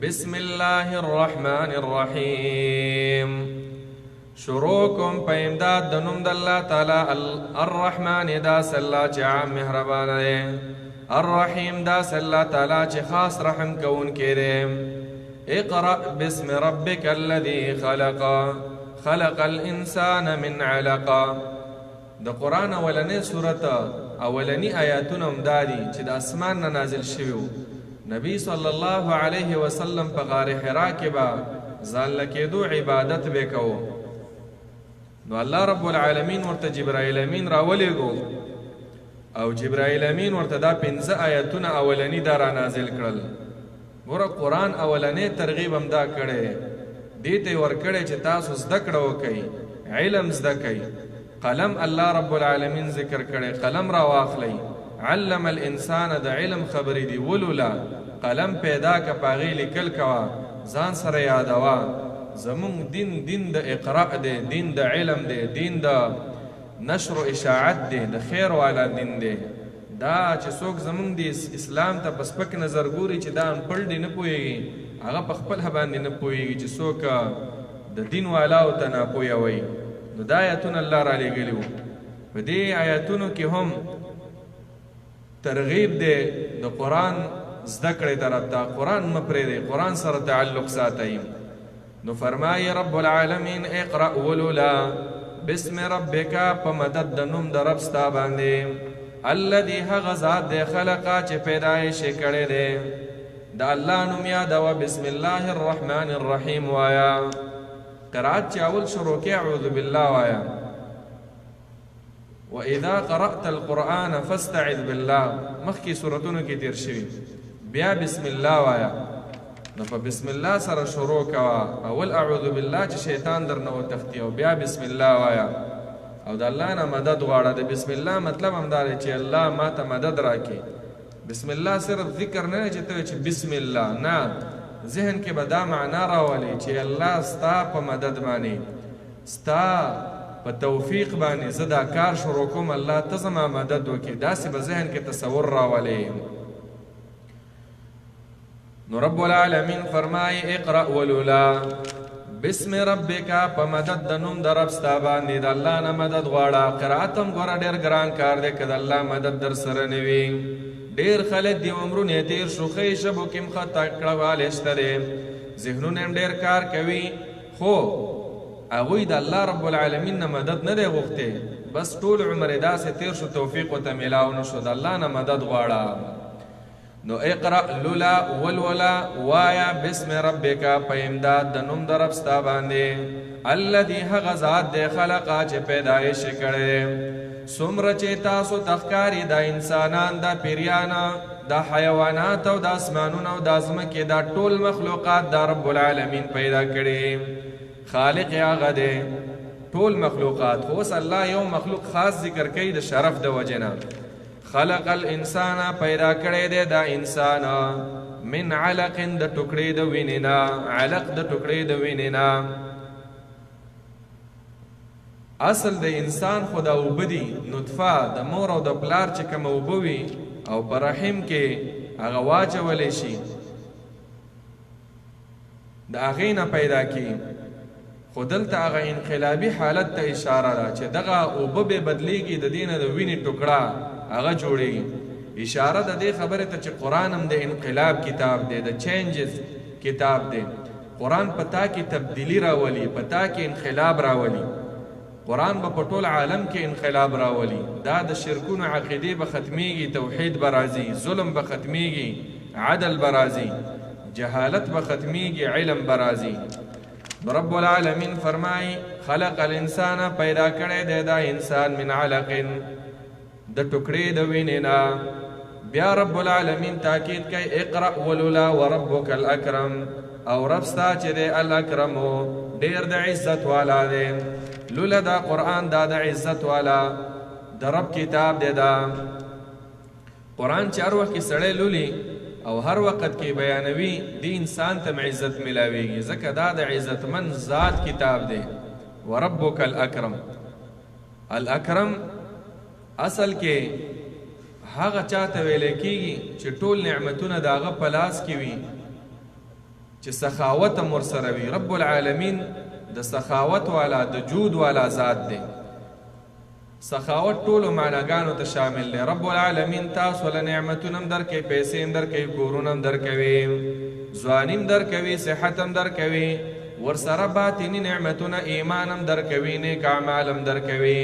بسم الله الرحمن الرحیم. شروع کوم په امداد د نوم د الله تعالی الرحمن دا الله چې عام مهربان دی، الرحیم دا الله تعالی چې خاص رحم کوونکی دی. اقرأ باسم ربك الذي خلق، خلق الانسان من علق. د قرآن اولنې سورت اولنی آیاتونه هم دا دي چې د اسمان نه نازل شوي وو. نبی صلی الله علیه وسلم په غار حرا کې به ځان له کېدو عبادت به کوو. نو الله رب العالمین ورته جبرائیل امین راولېږو او جبرائیل امین ورته دا 5 آیاتونه اولنی دا را نازل کړل. ګوره قرآن اولنې ترغیب هم دا کړی، دې ته یې ورکړی چې تاسو زده کړه وکئ، علم زده کئ. قلم الله رب العالمین ذکر کړی، قلم را واخلئ. علم الانسان د علم خبرې دي، ولوله قلم پیدا که، په هغې لیکل کوه، ځان سره یادوه. زمونږ دین دین د اقراء دی، دین د علم دی، دین د نشر و اشاعت دی، د خیر والا دین دی. دا چې څوک زمونږ دی اسلام ته په سپک نظر ګوري چې دا انپړ دی نه پوهېږي، هغه په خپله باندې نه پوهېږي چې څوک د دین والاو ته ناپوهه وایي. نو دا آیتونه الله را لېږلي وو. په دې آیتونو کې هم ترغیب دی د قرآن زده کړې طرف ته. قرآن مه پرېږدئ، قرآن سره تعلق ساتئ. نو فرمایي رب العالمین اقرأ ولولا باسم ربک، په مدد د نوم د رب ستا باندې، الذي هغه ذات دی خلقه چې پیدایش یې کړی دی. د الله نوم یادوه، بسم الله الرحمن الرحیم وایا. قرات چې اول شروع کې اعوذ بالله وایا. واذا قرأت القرآن فاستعذ بالله، مخکې سورتونو کې تیر شوي. بیا بسم الله وایا. نو په بسم الله سره شروع کوه، اول اعوذ بالله چې شیطان درنه وتښتي، او بیا بسم الله وایا او د الله نه مدد غواړه. د بسم الله مطلب هم دا دی چې الله ما ته مدد راکړي. بسم الله صرف ذکر نه دی چې ته چې بسم الله، نه، ذهن کې به دا معنا راولي چې الله ستا په مدد باندې، ستا په توفیق باندې زه دا کار شروع کوم، الله ته زما مدد وکړي. داسې به ذهن کې تصور راولي. نو رب العالمین فرمایي اقرأ ولولا باسم ربک، په مدد د نوم د رب ستا باندې، د الله نه مدد غواړه. قرات هم ګوره ډېر ګران کار دی که د الله مدد در سره نه وي. ډېر خلک دي عمرونه یې تېر شو، ښې ژبو کې هم ښه تکړهوالی شته دی، ذهنونه هم ډېر کار کوي، خو هغوی د الله رب العالمین نه مدد نه دی غوښتی. بس ټول عمر یې داسې تېر شو، توفیق ورته میلاو نه شو. د الله نه مدد غواړه. نو اقرأ لولا ولولا وایا بسم ربک، په امداد د نوم د رب ستا باندې، الذي هغه ذات دی خلقه چې پیدایش یې کړی. څومره چې تاسو ته ښکاري دا انسانان، دا پیریان، دا حیوانات او دا اسمانونه او دا ځمکې، دا ټول مخلوقات دا رب العالمین پیدا کړي، خالق یې هغه دی، ټول مخلوقات. خو اوس الله یو مخلوق خاص ذکر کوي د شرف د وجې نه. خلق الانسان، پیدا کړی دی دا انسان، من علق د ټوکړې د وینې نه، علق د ټوکړې د وینې نه. اصل د انسان خو دا اوبه دي، نطفه د مور او د پلار چې کومه اوبه وي او په رحم کې هغه واچولی شي، د هغې نه پیدا کېږي. خو دلته هغه انقلابي حالت ته اشاره ده چې دغه اوبه به بدلیږي، د دې نه د وینې ټوکړه هغه جوړیږي. اشاره د دې خبرې ته چې قرآن هم د انقلاب کتاب دی، د چینجز کتاب دی. قرآن په تا کې تبدیلی راولي، په تا کې انقلاب راولي. قرآن به په ټول عالم کې انقلاب راولي. دا د شرکونو عقیدې به ختمیږي، توحید به راځي، ظلم به ختمیږي، عدل به راځي، جهالت به ختمیږي، علم به راځي. رب العالمین فرمایي خلق الانسان، پیدا کړی دی دا انسان من علق، د ټوکړې د وینې نه. بیا رب العالمین تاکید کوي اقرأ ولولا وربک الاکرم، او رب ستا چې دی الاکرم ډېر د عزت والا دی. لولا دا قرآن دا د عزت والا د رب کتاب دی. دا قرآن چې هر وخت کې سړی لولي او هر وخت کې بیانوي، دی انسان ته عزت ملاویږي، ځکه دا د عزتمن ذات کتاب دی. وربک الاکرم، الاکرم اصل کې هغه چاته ویل کېږي چې ټول نعمتونه د هغه په لاس کې وي، چې سخاوت هم ورسره وي. رب العالمین د سخاوت والا، د جود والا ذات دی. سخاوت ټولو معناګانو ته شامل دی. رب العالمین تاسو له نعمتونه هم درکوي، پیسې هم درکوي، کورونه هم درکوي، ځواني هم درکوي، صحت هم درکوي، ورسره باطني نعمتونه ایمان هم درکوي، نیک اعمال هم درکوي،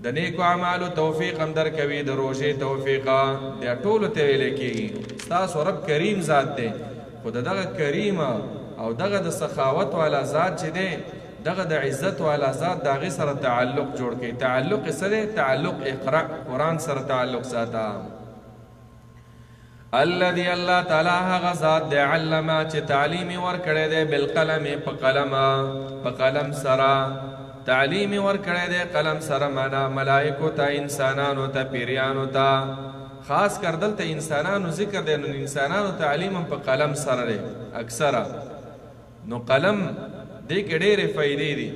د نیکو اعمالو توفیق هم درکوي، د روژې توفیق، دا ټولو ته ویلی کېږي. ستاسو رب کریم ذات دی، خو د دغه کریم او دغه د سخاوت والا ذات چې دی، دغه د عزت والا ذات، د هغې سره تعلق جوړ کړي. تعلق یې څه دی؟ تعلق اقرأ، قرآن سره تعلق ساته. الذي الله تعالی هغه ذات دی، علم چې تعلیم یې ورکړی دی، بالقلم په قلم، په قلم سره تعلیم یې ورکړی دی. قلم سره معنا ملائکو ته، انسانانو ته، پیریانو ته، خاص کر دلته انسانانو ذکر دی، نو انسانانو تعلیم هم په قلم سره دی اکثره. نو قلم دې کې ډېرې فایدې دي.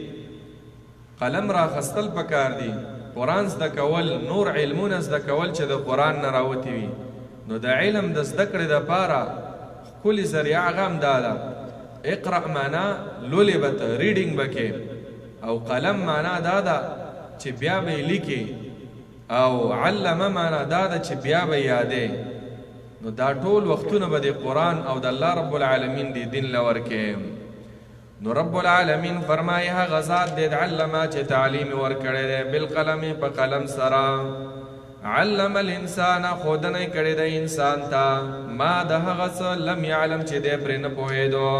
قلم راخستل پکار دي، قرآن زده کول، نور علمونه زده کول چې د قرآن نه راوتي وي. نو د علم د زده کړې دپاره ښکلې ذریعه هغه هم دا ده. اقرأ معنا لولې به ته، reading به کې، او قلم معنا دا ده چې بیا به یې لیکې، او علم معنا دا ده چې بیا به یادې. نو دا ټول وختونه به د قرآن او د الله رب العالمین دی دین له ورکې. نو رب العالمین فرمایي هغه ذات دی علم چې تعلیم ورکړی دی بالقلم په قلم سره. علم الانسان ښودنه یې کړې ده انسان ته ما د هغه څه لم یعلم چې دی پرې نه پوهېدو،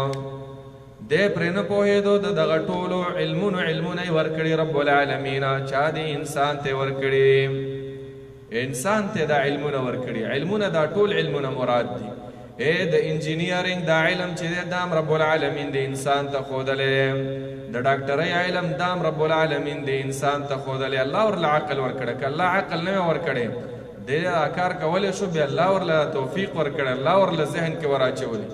دی پرې نه پوهېدو. د دغه ټولو علمونو علمونه یې ورکړي رب العالمین. چا دې انسان ته ورکړي؟ انسان ته دا علمونه ورکړي. علمونه دا ټول علمونه مراد دي. اے د انجینیرینګ دا علم چې دی دام رب العالمین دی انسان ته ښودلی، د ډاکټرۍ علم دام رب العالمین دی انسان ته ښودلی. الله ورله عقل ورکړی، که الله عقل نه وی ورکړی دی دا کار کولی شو، بیا الله ورله توفیق ورکړی، الله ورله ذهن کې وراچولی.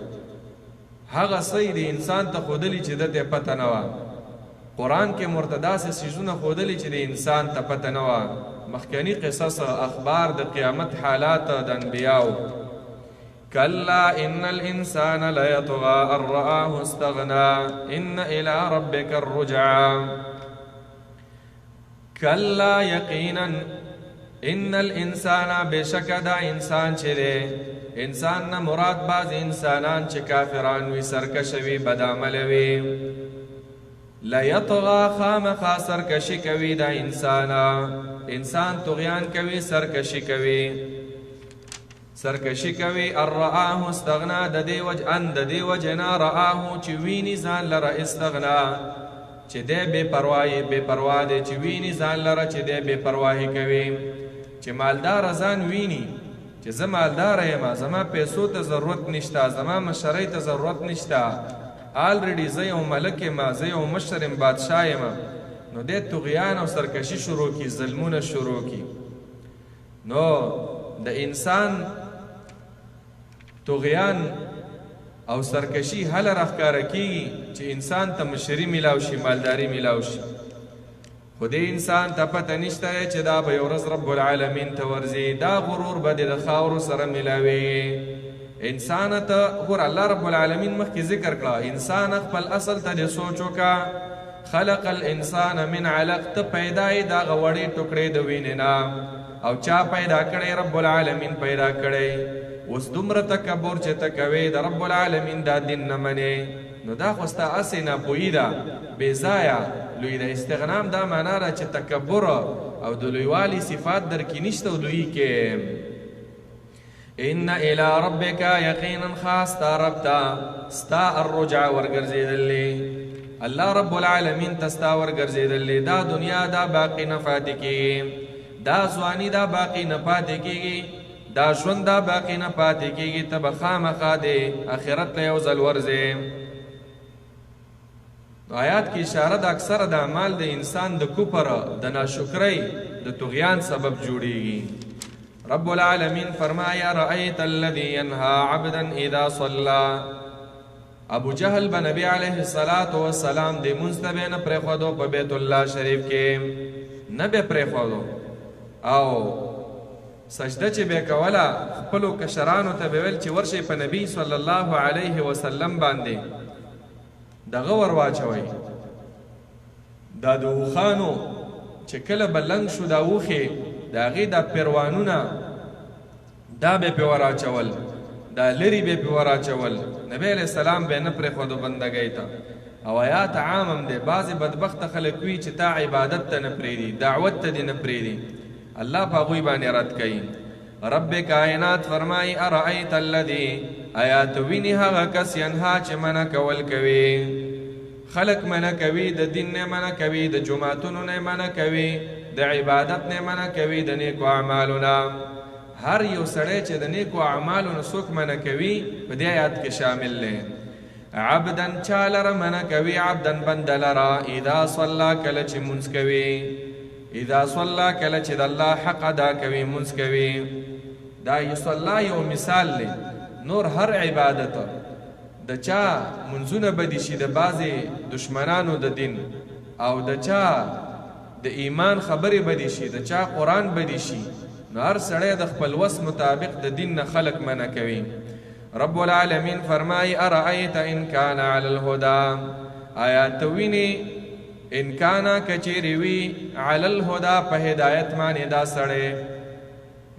هغه څه یې د انسان ته ښودلي چې ده ته پته نه وه. قرآن کې هم ورته داسې څیزونه ښودلي چې د انسان ته پته نه وه. مخکني قصص، اخبار، د قیامت حالات، د انبیاو. کلا ان الانسان لیطغى ان رآه استغنا ان الى ربک الرجعى. کلا یقینا ان الانسان بشک دا انسان چې دی، انسان نه مراد بعض انسانان چې کافران وي، سرکش وي، بدعمله وي. لیطغى خامخا سرکشي کوي دا انسان، انسان طغیان کوي، سرکشي کوي، سرکشي کوي. ان رآه استغنا د دې وجه، ان د دې وجه نه رآه چې ویني ځان لره، استغنا چې دی بې پروايي، بې پروا دی، چې ویني ځان لره چې دی بې پرواهي کوي، چې مالدار ځان ویني چې زه مالدار یم، زما پیسو ته ضرورت نشته، زما مشرۍ ته ضرورت نشته، already زه یو ملک یم، زه یو مشر یم، بادشاه یم. نو دی طغیان او سرکشي شروع کی، ظلمونه شروع کی. نو د انسان طغیان او سرکشي هله راښکاره کیږي چې انسان ته مشري میلاو شي، مالداري میلاو شي. خو دې انسان ته پته نشته دی چې دا به یو ورځ رب العالمین ته ورځي، دا غرور به دې د خاورو سره میلاویږي. انسان ته ګوره الله رب العالمین مخکې ذکر کړه، انسان خپل اصل ته دې سوچ وکړه. خلق الانسان من علق، ته پیدا یې د هغه وړې ټوکړې د وینې نه، او چا پیدا کړی؟ رب العالمین پیدا کړی. اوس دومره تکبر چې ته کوې، د رب العالمین دا دین نه منې، نو دا خو ستا هسې ناپوهي ده، بې ځایه لوی ده. استغنام دا معنا ده چې تکبر او د لویوالي صفات در کې نشته او لویي کې. ان الى ربک یقینا خاص تا رب ته ستا الرجع ورګرځېدلې، الله رب العالمین ته ستا ورګرځېدلې. دا دنیا دا باقی نه پاتې کېږي، دا ځواني دا باقی نه پاتې کېږي، دا ژوند دا باقی نه پاتې کېږي، ته به خامخا دې آخرت ته یو ځل ورځې. نو آیات کې اشاره ده اکثره د اعمال د انسان د کفر، د ناشکرۍ، د طغیان سبب جوړیږي. رب العالمین فرمایا رأیت الذی ینها عبدا اذا صلى. ابو جهل به نبی علیه الصلاة والسلام د مونځ ته به نه پرېښودو په بیت الله شریف کې، نه به پرېښودو، او سجده چې به کوله، خپلو کشرانو ته به ویل چې ورشئ په نبی صلی الله علیه وسلم باندې دغه ور واچوئ. دا د اوښانو چې کله به لنګ شو دا اوښې، د هغې دا پیروانونه دا به پې وراچول، دا لري به پې وراچول. نبی علیه السلام به نه پرېښودو بندګۍ ته. او آیات عام هم دی، بعضې بدبخته خلک وي چې تا عبادت ته نه پرېږدي، دعوت ته دې نه پرېږدي، الله په هغوی باندې رد کوي. رب کائنات فرمایي ارأیت الذي، آیا ته وینې هغه کس ینها چې منع کول کوي؟ خلک منع کوي، د دین نه منع کوي، د جوماتونو نه منع کوي، د عبادت نه منع کوي، د نیکو اعمالو نه. هر یو سړی چې د نیکو اعمالو نه څوک منع کوي په دې آیات کې شامل دی. عبدا چا لره منع کوي؟ عبدا بنده لره، اذا صلی کله چې مونځ کوي، اذا صلی کله چې د الله حق ادا کوي، مونځ کوي. دا یصلی یو مثال دی، نور هر عبادت د چا منځونه بدی شي، د بعضې دشمنانو د دین، او د چا د ایمان خبرې بدی شي، د چا قرآن بدی شي، نو هر سړی د خپل وس مطابق د دین نه خلق منع کوي. رب العالمین فرمایي ارأیت ان کان علی الهدی، آیا ته وینې ان کان کچېرې وي علی الهدی په هدایت باندې دا سړی؟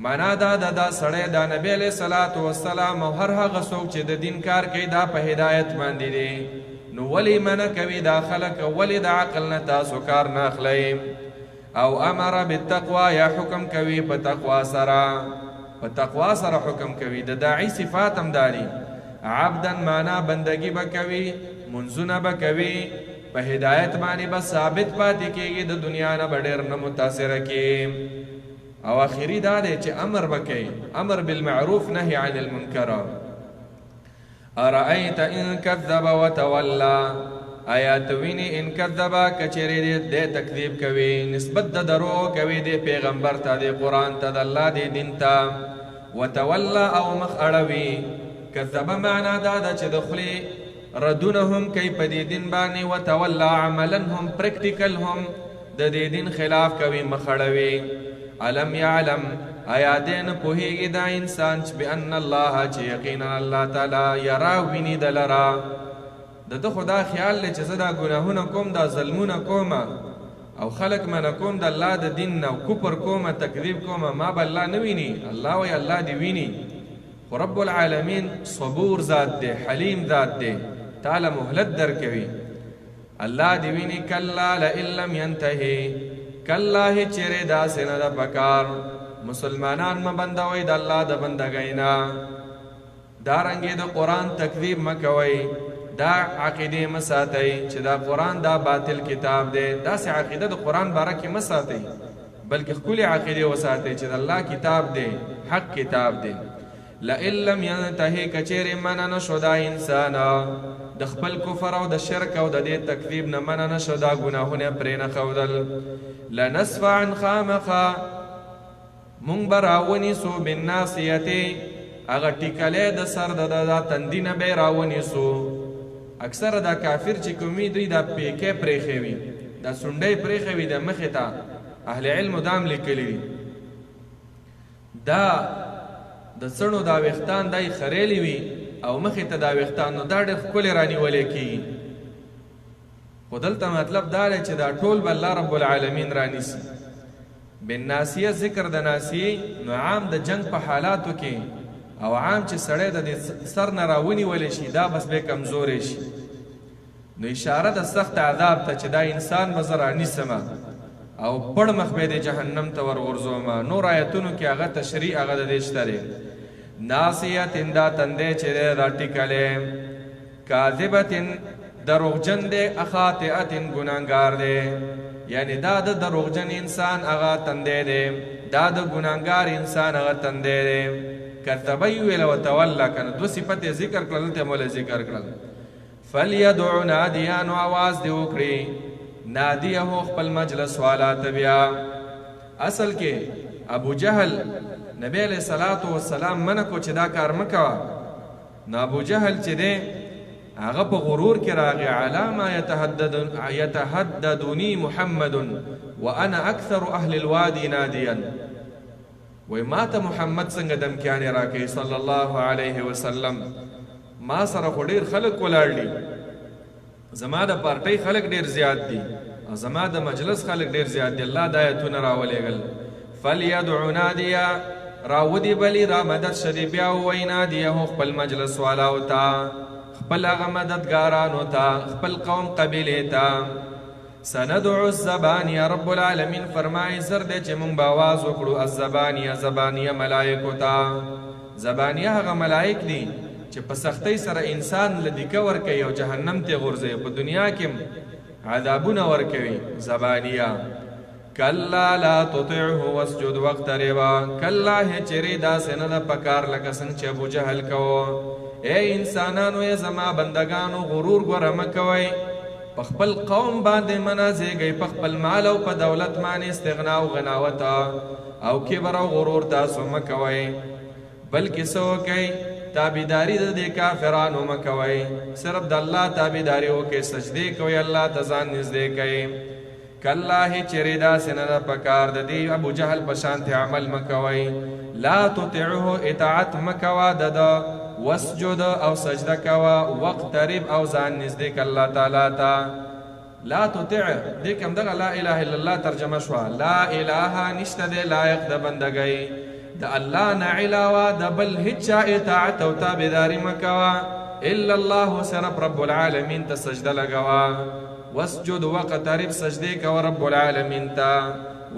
معنا دا ده دا سړی دا نبی علیه الصلاة والسلام او هر هغه څوک چې د دین کار کوي دا په هدایت باندې دی، نو ولې منع کوي دا خلک؟ ولې د عقل نه تاسو کار نه اخلئ؟ او امر بالتقوا، یا حکم کوي په تقوا سره، په تقوا سره حکم کوي. د داعي صفات هم دا دي، عبدا معنا بندګي به کوي، منځونه به کوي، په هدایت باندې به ثابت پاتې کېږي، د دنیا نه به ډېر نه متاثره کېږي. او آخري دا دی چې امر به کوي، امر بالمعروف نهي عن المنکر. ارأیت ان کذب وتولا، آیا ته وینې ان کذب کچېرې دی تکذیب کوي، نسبت د درو کوي دی پیغمبر ته، دی قرآن ته، د الله دی دین ته، وتولا او مخ اړوي. کذب معنا دا ده چې د خولې ردونه هم کوي په دې دین باندې، وتولا عملا هم پریکټیکل هم د دې دین خلاف کوي، مخ اړوي. الم یعلم، آیا دی نه پوهېږي دا انسان چې بأن الله، چې یقینا الله تعالی یرا ویني د لره. د ده خو دا خیال دی چې زه دا ګناهونه کوم، دا ظلمونه کوم او خلک منع کوم د الله د دین نه، او کفر کوم، تکذیب کوم، ما به الله نه ویني. الله وایي الله دې ویني. خو رب العالمین صبور ذات دی، حلیم ذات دی، تاله مهلت درکوي. الله دې ویني. کلا لئن لم ینتهي، کلا هېچېرې داسې نه ده پکار. مسلمانان مه بندوئ د الله د بندګۍ نه. دارنګې د قرآن تکذیب مه کوئ، دا عقیدې مه ساتئ چې دا قرآن دا باطل کتاب دی. داسې عقیده د قرآن باره کې مه ساتئ، بلکې ښکلې عقیدې وساتئ چې د الله کتاب دی، حق کتاب دی. لئن لم ینتهي، که چېرې منع نه شو دا انسان د خپل کفر او د شرک او د دې تکذیب نه منع نه شو، دا ګناهونه پرې نه ښودل، لنسفعا خامخا مونږ به راونیسو بالناصیتې، هغه ټیکلی د سر د دا تندي نه به یې راونیسو. اکثره دا کافر چې کوم وي دوی دا پیکې پرېښی وي، دا سونډی پرېښی وي د مخې ته. اهل علمو دا هم لیکلي دي، دا د څڼو دا ویښتان دا یې خریلي وي او مخې ته دا ویښتان، نو دا ډېر ښکلی رانیولی کېږي. خو دلته مطلب دا دی چې دا ټول به الله رب العالمین رانیسي. بالناسیه ذکر د ناسیې، نو عام د جنگ په حالاتو کې او عام چې سړی د دې سر نه راونیولی شي دا بس به کمزوری شي. نو اشاره د سخت عذاب ته چې دا انسان به زه رانیسم او پړ مخ به دې جهنم ته ورغورځوم. نور آیتونو کې هغه تشریح هغه د دې شته دی. ناصیة دا تندی چې دی دا ټیکلی، کاذبة دروغجن دی، اخاطئة ګناهګار دی. یعنی دا د دروغجن انسان هغه تندی دی، دا د ګناهګار انسان هغه تندی دی. کذب یې وویل وتولی که نه، دوه صفت یې ذکر کړل، دلته یې مولا ذکر کړل. فلیدع نادیه، نو اواز دې وکړي، نادیه خپل مجلس والا ته. بیا اصل کې ابو جهل نبی علیہ الصلوة والسلام منع کو چې دا کار مه کوه. نو ابو جهل چې دی هغه په غرور کې راغی، علی ما یتهددني محمد وانا اکثر اهل الوادي نادیا. وای ما ته محمد څنګه دمکیانې راکوي صلی الله علیه وسلم؟ ما سره خو ډېر خلک ولاړ دي، زما د پارټۍ خلک ډېر زیات دي او زما د مجلس خلک ډېر زیات دي. الله دا آیتونه راولېږل. فلیدع نادیه، راودي بلی را مدد شدي بیا ووایي نادیه خپل مجلس والاو ته، خپل هغه مددګارانو ته، خپل قوم قبیلې ته. سندع الزبانیه، رب العالمین فرمایي زر دی چې مونږ به اواز وکړو الزبانیه، زبانیه ملایکو ته. زبانیه هغه ملایک دي چې په سختۍ سره انسان له دیکه ورکوي او جهنم ته غورځوي، په دنیا کې عذابونه ورکوي. زبانیه. کلا لا تطعه واسجد واقترب، کلا هچری داسې نه ده پکار لکه څنګه چې ابو جهل کوو. ای انسانانو، ای زما بندګانو، غرور ګوره مه کوئ، په خپل قوم باندې مه نازېږئ، په خپل مال او په دولت باندې استغنا او غناوت او کبر او غرور تاسو مه کوئ، بلکې څه وکئ؟ تابعداري د دې کافرانو مه کوئ، صرف د الله تابعداري وکئ، سجدې کوئ، الله ته ځان نږدې کئ. کلا هیچرې داسې نه ده پکار، د دې ابو جهل په شانتې عمل مه کوئ. لا تطعه، اطاعت مه کوه د ده، واسجد او سجده کوه، واقترب او ځان نږدې که الله تعالی ته. لا تطع دې کې هم دغه لا اله الا الله ترجمه شوه. لا اله نشته دی لایق د بندګۍ د الله نه علاوه د بل هیچا اطاعت او تابعداري مه کوه الا الله، صرف رب العالمین ته سجده لګوه. واسجد واقترب، سجدې کوه رب العالمین ته،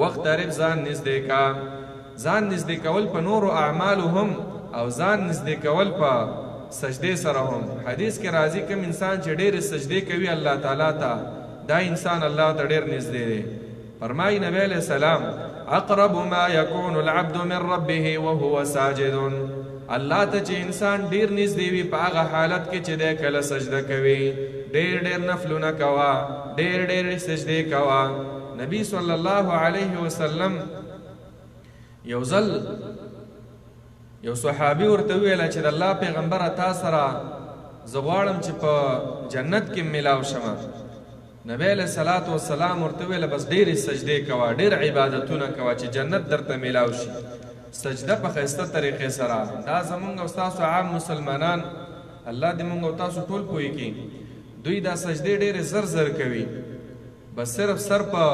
واقترب ځان نږدې کا. ځان نږدې کول په نورو اعمالو هم او ځان نږدې کول په سجدې سره هم. حدیث کې راځي کوم انسان چې ډېرې سجدې کوي الله تعالی ته، دا انسان الله ته ډېر نږدې دی. فرمایي نبی علیه السلام اقرب ما يكون العبد من ربه وهو ساجد، الله ته چې انسان ډیر نږدې وي په هغه حالت کې چې دی کله سجده کوي. ډیر ډیر نفلونه کوه، ډیر ډیر سجدې کوه. نبی صلی الله علیه وسلم یو ځل یو صحابي ورته وویل چې د الله پیغمبره تا سره زه غواړم چې په جنت کې ملاو شم. نبی علیه الصلاة والسلام ورته وویل بس ډېرې سجدې کوه، ډېر عبادتونه کوه چې جنت درته ملاو شي. سجده په ښایسته طریقې سره. دا زمونږ او ستاسو عام مسلمانان، الله دې مونږ او تاسو ټول پوه کړي، دوی دا سجدې ډېرې زر زر کوي، بس صرف سر په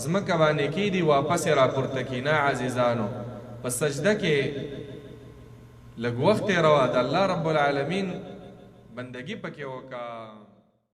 ځمکه باندې کیدي واپس یې راپورته کړي. نه عزیزانو، په سجده کې لږ وخت تېروه، د الله رب العالمین بندګي پکې وکړه.